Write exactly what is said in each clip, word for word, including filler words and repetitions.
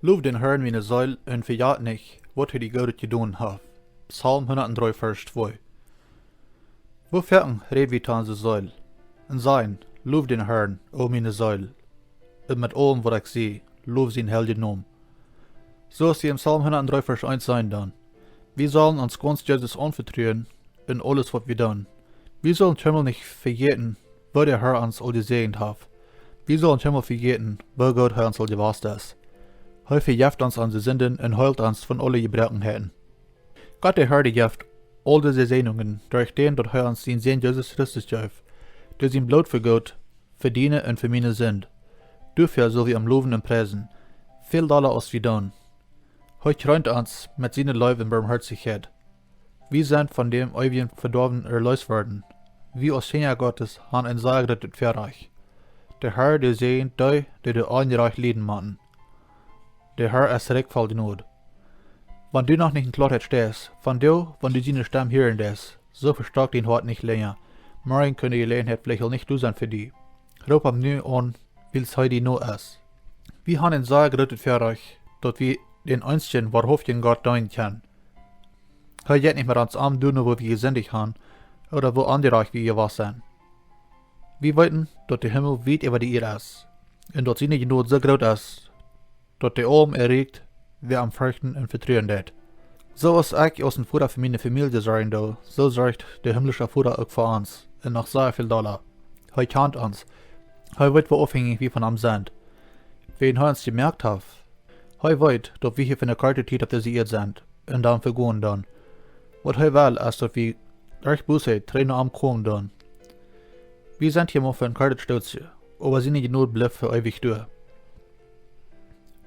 Low dän Harn, miene Seel, un vejät nich, waut hee die Goodet jedonen haft. Psalm hundatdree, Varsch twee. Woo foaken räd wie to onse Seel un sajen: "Low dän Harn, o miene Seel, un met aulem, waut ekj sie, low sienen heiljen Nomen"? Soo aus wie em Psalm hundatdree, Varsch eent seenen doonen, wie sellen ons gaunz Jesus aunvetruen en aules, waut wie doonen. Wie sellen kjeenmol nich vejäten, woo de Har ons aul jesäajent haft. Wie sellen kjeenmol vejäten, woo goot hee ons aul jewast es. Hee vejeft ons onse Sinden un heelt ons von aule Jebroakenheiten. Gott, de Har, dee jeft aul dise Säajnungen derch dän, daut hee ons sienen Sän Jesus Christus jeef, dee sien Bloot vegoot fa diene un fa miene Sind. Doafäa sell wie am lowen un priesen, väl dolla aus wie doonen. Hee kjreent ons met siene Leew un Barmhoatichkjeit. Wie sent von däm eewjen Vedoawen erleest worden. Wie aus Kjinja Gottes han een sea grootet Väarajcht. De Har, dee säajent dee, dee doa aunjerajcht lieden motten. De Har es rikj voll Jnod. Wan du noch nich en Kloaheit steist, vondoag, wan du siene Stemm hieren deist, soo vestoak dien Hoat nich lenja. Morjen kaun de Jeläajenheit veleicht aul nich doa sennen fa die. Roop am nu aun, wiels hee die no es. Wie han een sea grootet Väarajcht, daut wie dän eensjen woarhauftjen Gott deenen kjennen. Hee jeit nich met ons om, doano woo wie jesindicht han, ooda woo onjerajcht wie jewast sent. Wie weeten, daut de Himmel wiet äwa de Ieed es, un daut siene Jnod soo groot es, daut dee aulem erreicht, wäa am ferchten un vetruen deit. Soo aus ekj aus een Voda fa miene Famielje sorjen doo, soo sorcht de himmlische Voda uk fa ons, un noch sea väl dolla. Hee kjant ons. Hee weet, woo aufhenjich wie von am sent. Wäajen hee ons jemoakt haft. Hee weet, daut wie hia fa eene korte Tiet opp dise Ieed sent un dan vegonen doonen. Waut hee well, es, daut wie derch Buße trigj no am komen doonen. Wie sent hia mau fa een kortet Stootje, oba siene Jnod blift fa eewich doa.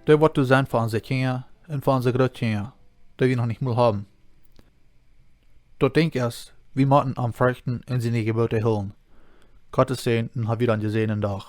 Dee woat doa sennen fa onse Kjinja un fa onse Grootkjinja, dee wie noch nich mol haben. Daut Dinkj es, wie motten am ferchten un siene Jebote hoolen. Gottes Säajen un hab wada een jesäajenden Dach.